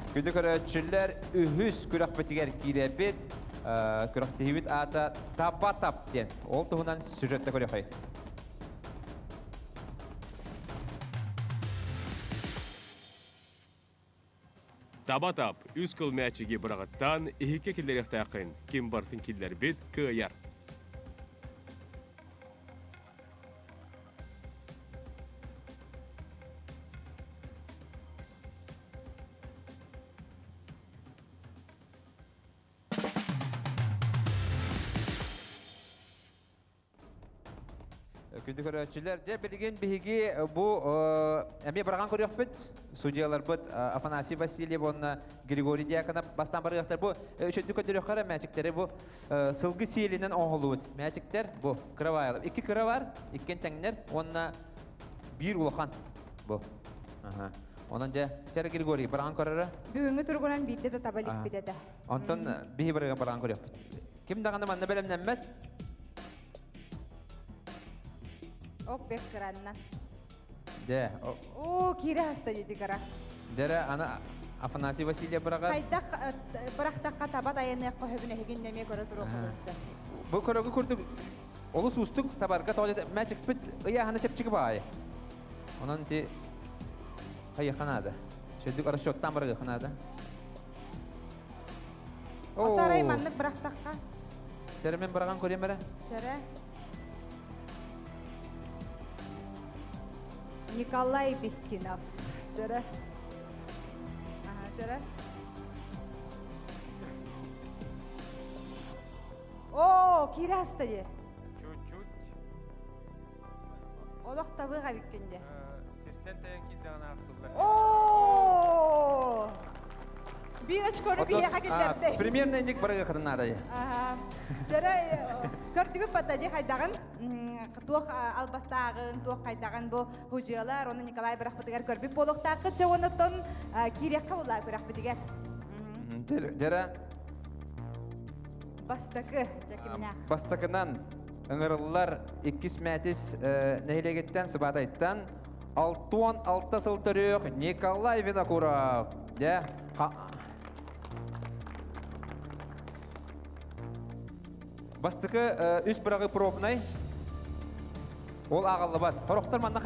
C: Күндү көрөөччүлэр, үһүс күрэхпитигэр киирэбит. Күрэхтэһиибит аата Таба тап диэн. Ол туһунан сюжетта көрүөхэй.
E: Таба тап, үс кыл мээчиги быраҕыттаан иһиккэ киллэриэхтээххин. Ким барытын киллэрбит, кыайар.
C: Күндү көрөөччүлэр, дьэ билигин биһиги бу эмиэ быраҕан көрүөхпүт. Судьяларбыт Афанасий Васильев уонна Григорий Дьяконов бастаан барыахтар. Бу үчүгдүк көрдөрүөххэ мээчиктэри бу сылгы сиэлинэн оҥоһуллубут мээчиктэр бу кыра Икки кыра бар, иккиэн тэҥнэр уонна биир улахан бу. Онон дьэ, Чара Григорий быраҕан көрөрө.
B: Бүгүҥҥү туругунан биирдэ да таба иликпит этэ.
C: Онтон биһи барыга быраҕан көрүөхпүт. Ким даҕаны манна бэлэмнэммэт.
B: Ок бек кыранна.
C: Дэ.
B: Оо, киирэ хаста дии кыра.
C: Дэрэ ана Афанасий Васильев быраҕар.
B: Хайдах бырахтахха таба тайаныах көһөбүн эһигин эмиэ көрө туруоххутун сөп.
C: Бу көрөгү курдук олус уустук табарга тоҕо мээчикпит ыйааһына чэпчэки баайы. Онон ти хайыха наада. Сөдүк расчеттан барыгыха наада.
B: Отарай маннык бырахтахха.
C: Чэрэ мен быраҕан көрүөм эрэ.
B: Чэрэ. Николай Бестинов. Чэрэ. Ага, чэрэ. О, киирэ аста дии.
I: Чуть-чуть.
B: Олох табыга эбиккин дии.
I: Сиртэн тэйэн киирдэҕинэ ахсыллар.
B: О! Биир очкону биһиэхэ киллэрдэ.
C: Примерно инник барыга наада.
B: Аха. Чэрэ көрдүгүт бата дии хайдаҕын туох албастааҕын, туох хайдаҕын бу худьуялар, оны Николай бырахпытыгар көрбүт буолуохтааххыт. Чэ оннуттан киириэххэ буолла күрэхпитигэр.
C: Дьэрэ
B: Бастакы дьэкимнээх.
C: Бастакынан ыҥырыллар иккис мэтис нэһилиэгиттэн Сыбаатайтан 66 сыл төрүөх Николай Винокуров. Дьэ, Бастакы үс быраҕы пробнай. Ол ааҕыллыбат. Хорохтор манна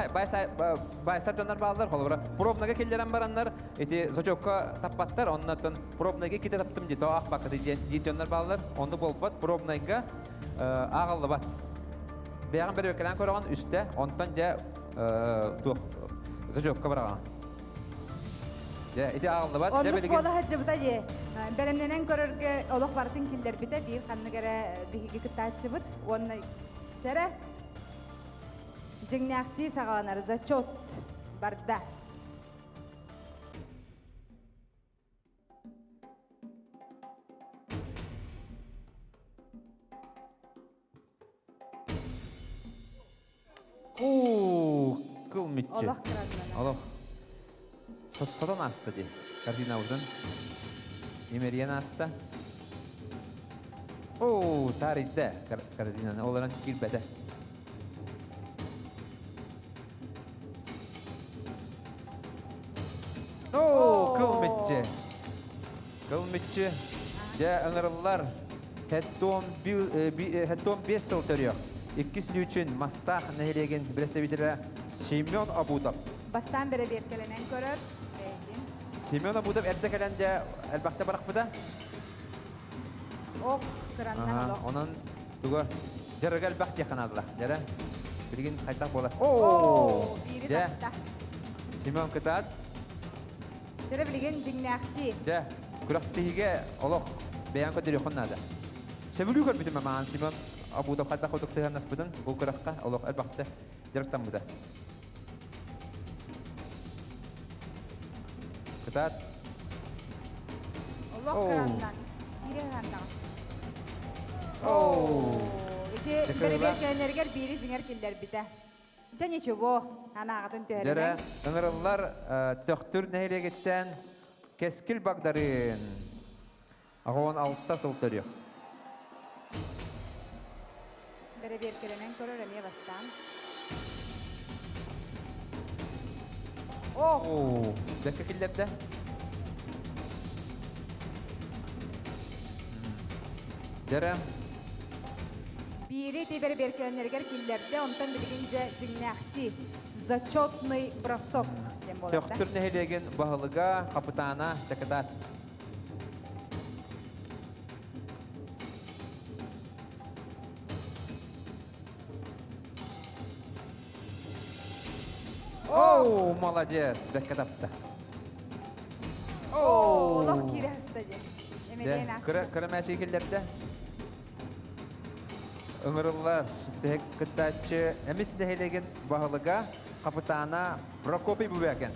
C: байсар дьоннор бааллар, холобура. Пробнайга киллэрэн бараннар, ити зачокка таппаттар, оннотон пробнайга ките таптым дии, тоох бакыты диэн дьоннор бааллар. Онну буолбат, пробнайга ааҕыллыбат. Бэйэҕин бэрбэккэлээн көрөҕүн үстэ, онтон дьэ туох зачокка быраҕаҕын. Дьэ, ити ааҕыллыбат.
B: Оннук буола сылдьыбыта дии. Бэлэмнэнэн көрөргө олох барытын киллэрбитэ биир ханнык эрэ биһиги кыттааччыбыт. Уонна чэрэ дьиҥнээхтии саҕаланар зачет барда.
C: Уу, кыл мүччү.
B: Олох кыратынан.
C: Олох. Сотон аста дии. Корзина урдун. Имэрийэн аста. Оо, таарыйда корзинаны, ол эрэн киирбэтэ. Оо, кыл мүччү. Кыл мүччү. Дьэ, ыҥырыллар. Хэттон 5 сыл төрүөх. Иккис Лүүчүн Мастаах нэһилиэгин представителэ Семен Абутов.
B: Бастаан бэрэбиэркэлэнэн көрөр. Бэйэтин.
C: Семен Абутов эрдэ кэлэн дьэ элбэхтэ барахпыта.
B: Ох, кыраннан олох.
C: Онон туга дьарыга элбэх диэххэ наадалаах. Дьэрэ, билигин хайдах буолар? Оо,
B: биири тапта.
C: Семен кытаат.
B: Дьэрэ билигин дьиҥнээхтии.
C: Дьэ, күрэхтэһиигэ олох бэйэҥ көрдөрүөххүн наада. Сөбүлүү көрбүтүм маан Семен Абудов хайдах курдук сыһыаннаспытын бу күрэххэ олох элбэхтэ дьарыктаммыта. Кытаат.
B: Олох кыраннан. Киирэ ыһаннаҕа. Оо. Ити бэрэбиэркэлэнэригэр биири дьиҥэр киллэрбитэ. Дьэ ничего, анааҕытын
C: Дьэрэ,
B: түһэринэн.
C: ыҥырыллар Төхтүр нэһилиэгиттэн Кэскил Багдарыын 86 сыл төрүөх.
B: Бэрэбиэркэлэнэн көрөр эмиэ бастаан. О!
C: Бэккэ киллэрдэ. Дьэрэ.
B: Биири ити бэрэбиэркэлэнэригэр киллэрдэ, онтон билигин дьэ дьиҥнээхтии зачетный бросок диэн буолар.
C: Төхтүр нэһилиэгин баһылыга, хапытаана Чакытаат. Оу, молодец, бэккэ тапта.
B: Оо, олох киирэ сыста дии. Эмэлээн
C: Дьэ, кыра кыра мээчиги киллэрдэ. Ыҥырыллар бүтэһик кыттааччы Эмис нэһилиэгин баһылыга, хапытаана Прокопий Бубякин.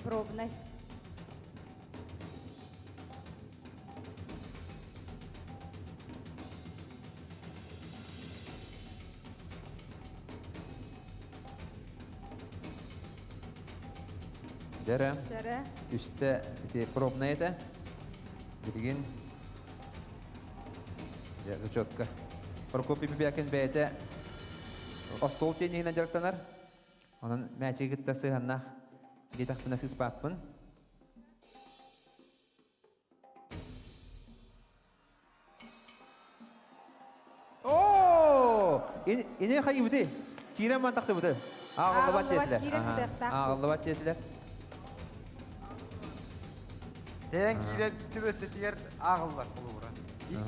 B: Пробный.
C: Дьэрэ.
B: Дьэрэ.
C: Үстэ ити пробная этэ. Билигин Дьэ, зачетка. Прокопий Бибякин бэйэтэ остуол тенниһинэн дьарыктанар. Онон мээчиги кытта сыһаннаах диэтэхпинэ сыыспааппын. Оо! Ини хайыбыты? Киирэн ман тахсыбыты. Ааҕыллыбат диэтилэр. Ааҕыллыбат диэтилэр.
H: Тэйэн киирэр түбэлтэтигэр ааҕыллар холобура.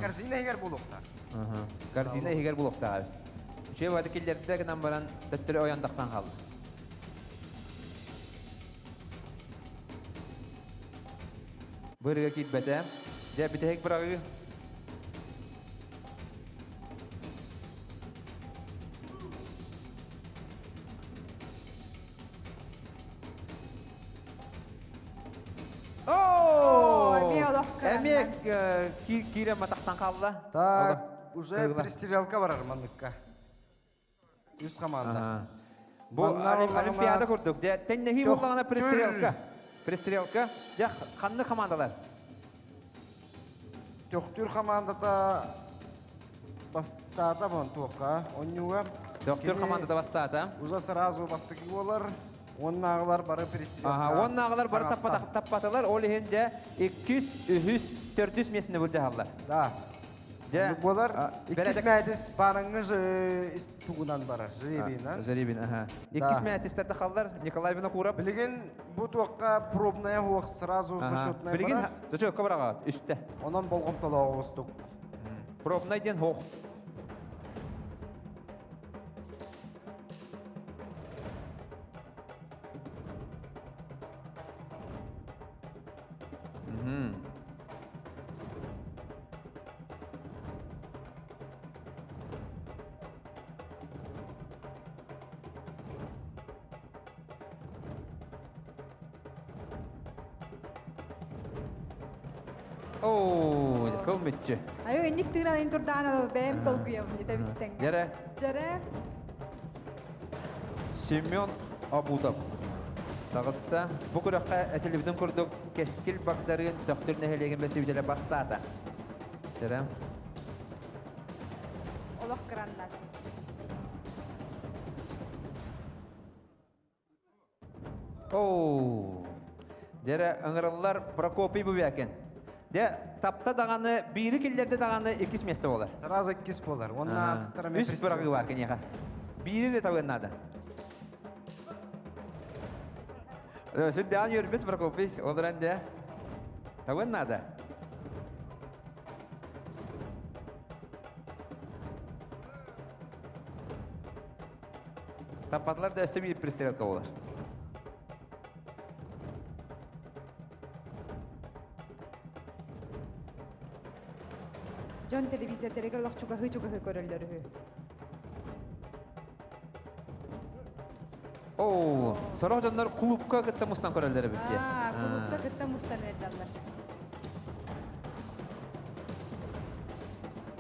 H: Корзина иһигэр буолуохтаах.
C: Корзина иһигэр буолуохтаах эбит. Үчүгэй баҕайы киллэрдэ гынан баран төттөрү ойон тахсан хаалла. Бырыга киирбэтэ. Дьэ, бүтэһик быраҕыы. Эмиэ киирэн матахсан хаалла.
H: Так, уже пристрелка барар манныкка. Үс команда.
C: Бу Олимпиада курдук. Дьэ, тэннэһии буоллаҕына пристрелка. Пристрелка. Дьэ, ханнык командалар?
H: Төхтүр командата бастаата бон туохха онньуга.
C: Төхтүр командата бастаата.
H: Уже сразу бастакы буолар. Уоннааҕылар бары пристрелка.
C: Ага, уоннааҕылар бары таппатылар. Ол иһин дьэ иккис, үһүс, төрдүс миэстэни былдьаһаллар.
H: Да.
C: Дьэ,
H: буолар. Иккис мээтис баарыҥҥы тугунан барар, жребийынан.
C: Жребин, аха. Иккис мээтистэр тахаллар, Николай Винокуров.
H: Билигин бу туохха пробная хуох сразу зачетная
C: Билигин зачетка бараҕаат, үстэ.
H: Онон болҕомтолооҕустук.
C: Пробнай диэн хуох. Оо, кыл мүччү.
B: Айо инник тыынан ин турдаана бэйэм толкуйабын дете
C: Дьэрэ.
B: Дьэрэ.
C: Семен Абутов. Таҕыста. Бу күрэххэ этиллибитин курдук Кэскил Багдарыын Төхтүр нэһилиэгин бэсибитэлэ бастаата. Сэрэ.
B: Олох кыраннар.
C: Оу. Дьэрэ ыҥырыллар Прокопий Бубякин. Дьэ, тапта даҕаны, биири киллэрдэ даҕаны иккис миэстэ буолар.
J: Сразу иккис буолар. Уонна
C: Үс быраҕыы бар киниэхэ. Биири эрэ табыан наада. Сүрдээн үөрбүт Прокопий, ол эрэн дьэ. Табыан наада. Таппатылар да өссө биир пристрелка буолар.
B: Дьон телевизордэригэр олох чугаһыы-чугаһыы көрөллөр үһү.
C: Оо, сорох дьоннор кулуупка кытта мустан көрөллөр эбит дии.
B: Аа, кулуупка кытта мустан ыалдьаллар.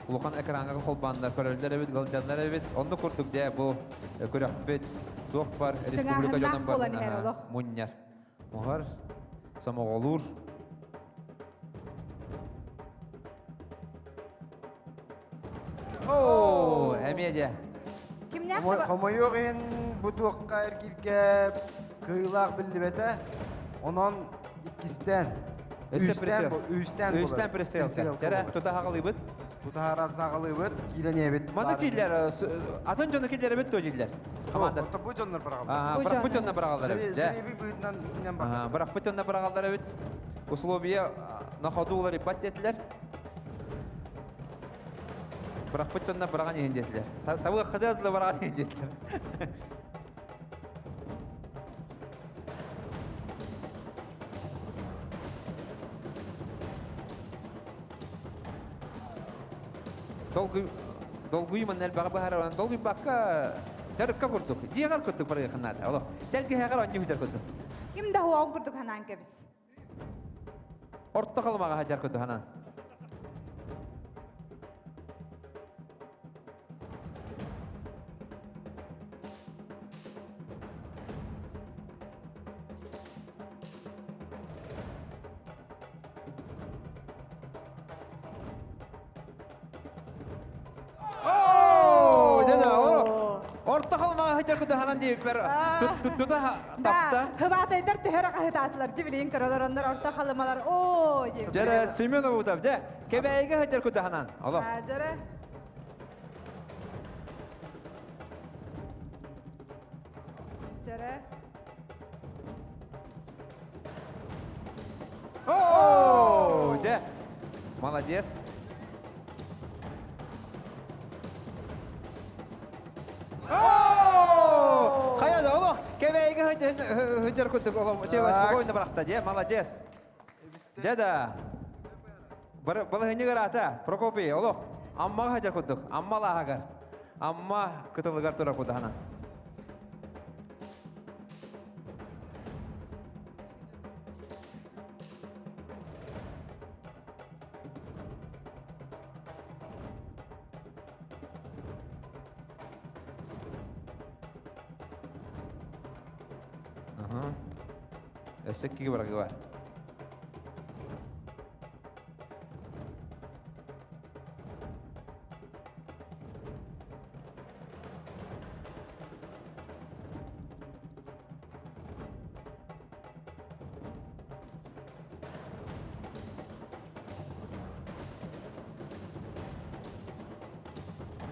C: Улахан экраҥҥа холбооннор көрөллөр эбит, ыалдьаллар эбит. Оннук курдук дьэ бу күрэхпит туох бар республика дьонун бар мунньар. Муһар, сомоҕолуур. Оо, эмиэ дьэ.
B: Кимнээх
J: Хомойуох иһин бу туохха эргииргэ кыайыылаах биллибэтэ. Онон иккистээн
C: Өссө пристрел.
J: Үстээн
C: Үстээн пристрелка. Кэрэ, тута хаҕалыыбыт.
J: Тута хаҕалыыбыт, киирэн иһэбит.
C: Маны дииллэр, атын дьону киллэрэбит дуо дииллэр.
J: Команда. Бу дьоннор быраҕаллар.
C: Бырахпыт дьоннор быраҕаллар эбит.
J: Жребий быһыытынан иннэн барда.
C: Бырахпыт дьоннор быраҕаллар эбит. Условия на ходу уларыйбат диэтилэр. Бырахпыт дьоннор быраҕан иһин диэтилэр. Табыаххытыгар дылы быраҕан иһин диэтилэр. Долгуй долгуйуман элбэҕи быһаарар долгуйбакка дьарыкка курдук, дьиэҕэр курдук барыаххын наада. Олох тэлгэһэҕэр оонньуу сылдьар курдук.
B: Ким да хуоҕун курдук ханаан кэбис.
C: Орто халымаҕа сылдьар курдук ханаан. Орто халымаҕа сылдьар кутаһанан диэбиппэр тута тапта.
B: Хыбаатайдар төһөрө хаһытаатылар ди билигин көрөлөр оннор орто халымалар оо диэбит.
C: Дьэрэ Семенов утап дьэ Кэбээйигэ сылдьар кутаһанан олох.
B: Дьэрэ. Дьэрэ.
C: Оо, дьэ, молодец. Оо! Хайа да, олох кэбээйигэ сылдьар курдук олох спокойно барахта, дьэ, молодец. Дьэ да, балаһынньык ыраата, Прокопий, олох, Аммаҕа сылдьар курдук, Амма алааһыгар, Амма кытылыгар турар кудаһынан. Өссө иккигэ барагы бар.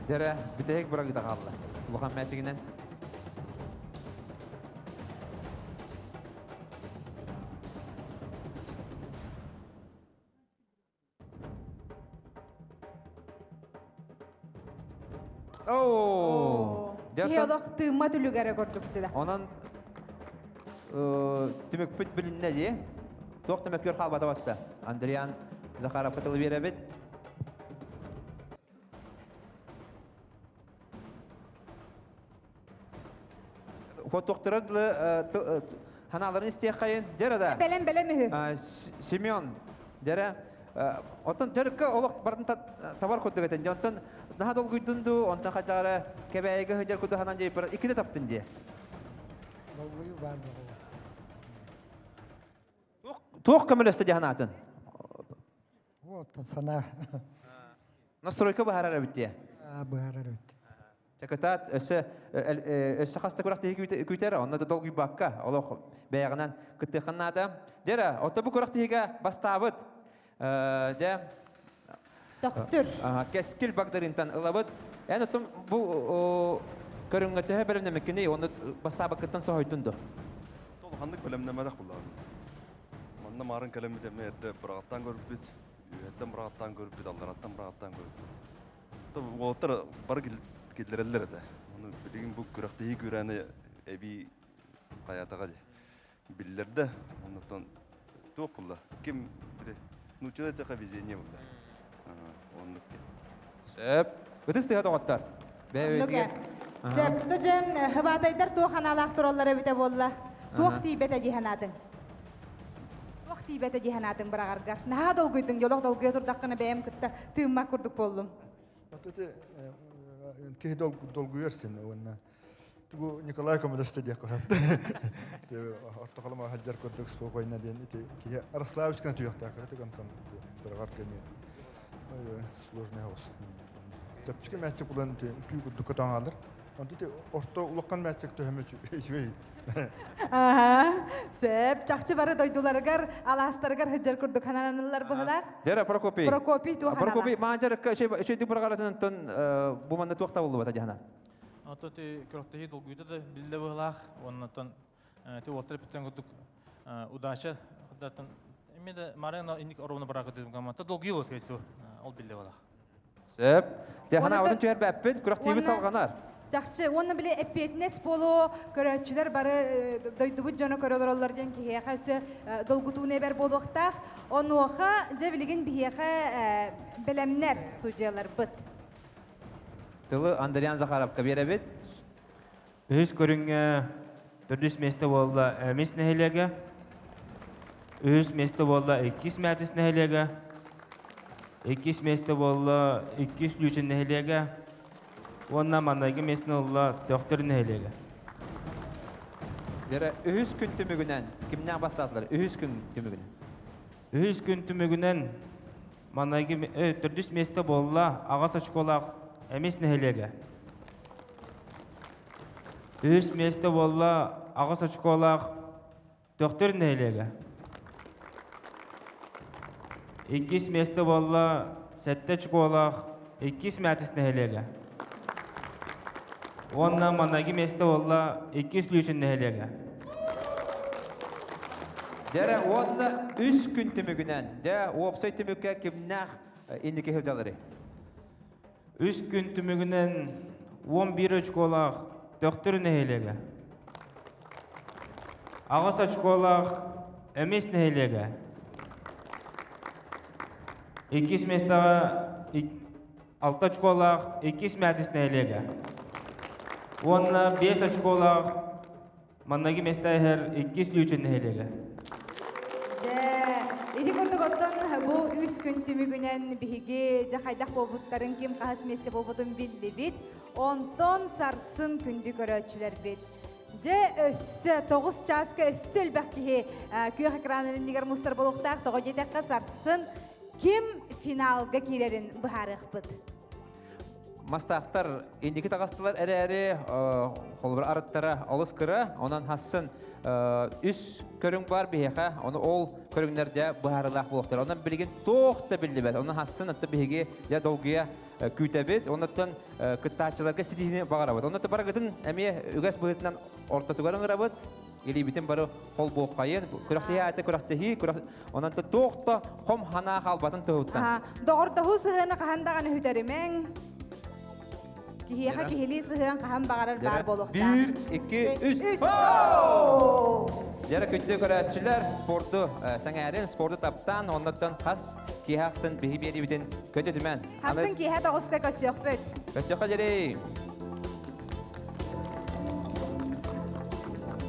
C: Дэрэ, бүтэһик бырагыта хаалла. Улахан мээчигинэн. Оо!
B: Киһи олох тыыммат үлүгэрэ курдук дьыла.
C: Онон түмүкпүт билиннэ дии. Туох да мөккүөр хаалбата батта. Андриан Захаровка тылы биэрэбит. Хотуохтарар дылы ханааларын истиэххэйин. Дьэрэ да.
B: Бэлэм бэлэм үһү.
C: Семен, дьэрэ. Оттон дьарыкка олох барын табар курдук этэн. Онтон наһаа долгуйдун дуу, онтон хайдах эрэ кэбээйигэ сылдьар курдук ханан диэбиппэр иккитэ таптын дии.
K: Долгуйуу баар буолла.
C: Туох көмөлөстө дьаһанаатын?
K: Вот санаа.
C: Настройка быһаарар эбит дии.
K: Быһаарар эбит.
C: Чакытаат өссө өссө хаста күрэхтэһии күүтэр, онно да долгуйбакка, олох бэйэҕинэн кыттыаххын наада. Дьэ, отто бу күрэхтэһиигэ бастаабыт. Дьэ,
B: Төхтүр.
C: Кэскил Багдарынтан ылабыт. Эн оттон бу көрүҥҥэ төһө бэлэмнэммиккиний, онно бастаабаккыттан соһуйдун дуо?
L: Улаханнык бэлэмнэммэтэх буллаҕым. Манна маарын кэлэммит эмиэ эрдэ быраҕаттаан көрбүт, үөһэттэн быраҕаттаан көрбүт, аллараттан быраҕаттаан көрбүт. Уолаттар бары киллэрэллэр этэ. Ону билигин бу күрэхтэһии күүрээнэ эбии хайаатаҕа дии. Биллэрдэ. Оннуттан туох булла? Ким били нууччалыы эттэххэ везение булла. Оннук
C: Сөп. Ытыс тыһа доҕоттор.
B: Оннук Сөп. Тожем хыбаатайдар туох анаалаах тураллар эбитэ буолла. Туох тиийбэтэ дии санаатыҥ? Туох тиийбэтэ дии санаатыҥ быраҕаргар? Наһаа долгуйдуҥ, дьолох долгуйа турдаххына бэйэм кытта тыыммат курдук буоллум.
M: Ити киһи долгуйар син уонна тугу Николай көмөлөстө диэх көһөп. Орто халыма хаджар курдук спокойно диэн ити киһи Ярославсканы түйөхтөөх ити онтон быраҕар кэми сложный хаус. Чапчыка мээччик булан күү курдук көтөҥ Онто ити орто улахан мээччик төһөмө үчүгэй.
B: Аха, сөп. Чахчы бары дойдуларыгар, алаастарыгар сылдьар курдук ханааныллар быһылаах.
C: Дера Прокопий.
B: Прокопий туох
C: Прокопий маанжарыкка үчүгэй быраҕаратын онтон бу манна туох табыллыбата дьаһана.
I: Ото ти күрэхтэһии долгуйда да биллэ быһылаах. Оннотон ти уолтар эппиттэн курдук удача датын эми да марена инник оруна барака дедим гамма долгуй болос скорее ол биллэ быһылаах.
C: Сөп. Теханаабытын түһэрбэппит, күрэхтиибит салҕанар.
B: Чахчы, уонна били эппиэтинэс буолуо, көрөөччүлэр бары дойдубут дьоно көрө олороллор диэн киһиэхэ өссө долгутууну эбэр буолуохтаах. Онуоха, дьэ билигин биһиэхэ бэлэмнэр судьуйаларбыт.
C: Тылы Андриан Захаровка биэрэбит.
D: Үһүс көрүҥҥэ төрдүс миэстэ буолла Эмис нэһилиэгэ. Үһүс миэстэ буолла Иккис Мээтис нэһилиэгэ. Иккис миэстэ буолла Иккис Лүүчүн нэһилиэгэ. Уонна маҥнайгы миэстэни ылла Төхтөр нэһилиэгэ.
C: Вера, үһүс күн түмүгүнэн кимнээх бастаатылар? Үһүс күн түмүгүнэн.
D: Үһүс күн түмүгүнэн маҥнайгы төрдүс миэстэ буолла аҕыс очколаах Эмис нэһилиэгэ. Үһүс миэстэ буолла аҕыс очколаах Төхтүр нэһилиэгэ. Иккис миэстэ буолла сэттэ очколаах Иккис Мээтис нэһилиэгэ. Уонна маҥнайгы миэстэ буолла Иккис Лүүчүн нэһилиэгэ.
C: Дьэрэ уонна үс күн түмүгүнэн, дьэ, уопсай түмүккэ кимнээх инники сылдьалларый?
D: Үс күн түмүгүнэн 11 очколаах Төхтүр нэһилиэгэ. Аҕыс очколаах Эмис нэһилиэгэ. Иккис миэстэҕэ алта очколаах иккис Мээтис нэһилиэгэ. Уонна биэс очколаах манныгы миэстэ иһэр иккис Лүүчүн нэһилиэгэ.
B: Дьэ, ити курдук оттон бу үс күн түмүгүнэн биһиги дьэ хайдах буолбуттарын, ким хаһыс миэстэ буолбутун биллибит. Онтон сарсын күндү көрөөччүлэрбит. Дьэ, өссө 9 чааска өссө элбэх киһи күөх экран иннигэр мустар буолуохтаах. Тоҕо диэтэххэ, сарсын ким финалга киирэрин быһаарыахпыт.
C: Мастаахтар инники таҕыстылар эрээри, холобур арыттара олус кыра, онон хассын үс көрүҥ бар биһиэхэ, ону ол көрүҥнэр дьэ быһаарыылаах буолуохтара. Онон билигин туох да биллибэт. Онон хассын атта биһиги дьэ долгуйа күүтэбит. Оннуттан кыттааччыларга ситиһиини баҕарабыт. Онно барыгытын эмиэ үгэс быһыытынан ортотугар ыҥырабыт. Илиибитин бары холбуоххайын, күрэхтэһии аата күрэхтэһии, онон туох да хом ханаа хаалбатын туһуттан.
B: Доҕордоһуу сыһыаны хаһан даҕаны үтэримэҥ. Киһиэхэ киһилии сыһыан хаһан баҕарар баар буолуохтаах.
C: Биир, икки, үс. Дьэрэ күндү көрөөччүлэр, спорду сэҥээрин, спорду таптаан, оннуттан хас киһи ахсын биһи биэриибитин көтүтүмэн.
B: Хассын киэһэ тоҕуска көрсүөхпүт.
C: Көрсүөххэ диэри.